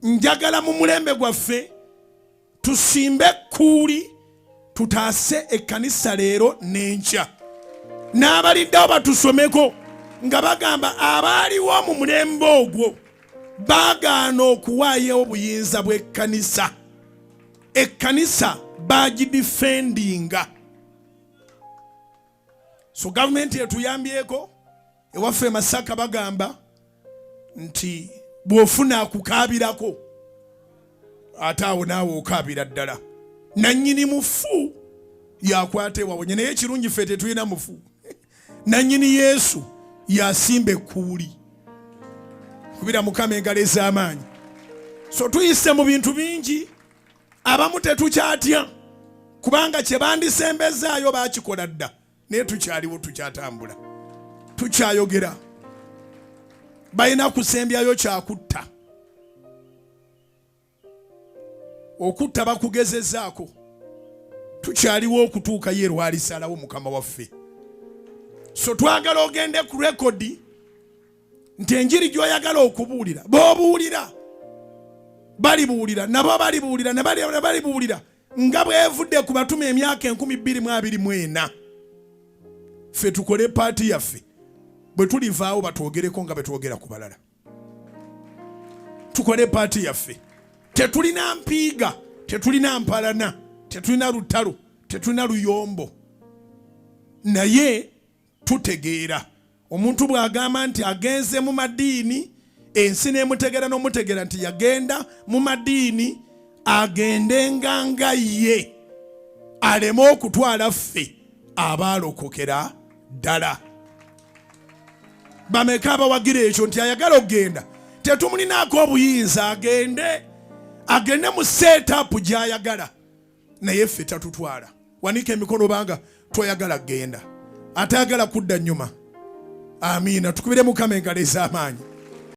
Njagala mu mulembe gwaffe tusimbe ekkuuli, tutaase ekkanisa leero n'enkya, n'abaliddewo batusomeko nga bagamba abaaliwo mu mulembe ogwo baagaana okuwaayo obuyinza bw'ekkanisa. Ekkanisa bagidifendinga. So gavumenti etuyambyeko. Ewaffe e Masaka bagamba nti bw'ofuna akukaabirako, ate awo naawe okaabira ddala. Nannyini mufu yakwata ewawonye, naye ekirungi ffe tetulina mufu. Nannyini Yesu yasimba ekkuuli. Kubira Mukama engalo ez'amaanyi. So tuyise mu bintu bingi, abamu tetukyatya kubanga kye bandisembezaayo bakikola dda, naye tukyaliwo, tukyatambula, tukyayogera. Balina kusembyayo kyakutta, okutta bakugezezaako. Tukyaliwo okutuuka ye lwalisalawo Mukama waffe. So twagala ogende ku rekodi nti enjiri gy'oyagala okubuulira, b'obuulira balibuulira, nabo balibuulira, ne balibuulira, nga bwevudde ku batume emyaka 2024. Ffe tukole part yaffe, bwe tulivaawo batwogereko nga bwe twogera ku balala. Tukole part yaffe. Tetulina mpiiga, tetulina mpalana, tetulina lutalo, tetulina luyombo, naye tutegeera omuntu bw'agamba nti agenze mu madiini, ensi n'emutegeera n'omutegeera nti yagenda mu madiini, agendenga nga ye, aleme okutwala ffe abaalokokera ddala. Bameka abawagira ekyo nti ayagala okugenda tetumulinaako obuyinza, agende, agende mu setup gy'ayagala, naye ffe tatutwala. Wanika emikono banga toyagala kugenda, atayagala kudda nnyuma. Amiina. Tukubire Mukama engalo ez'amaanyi.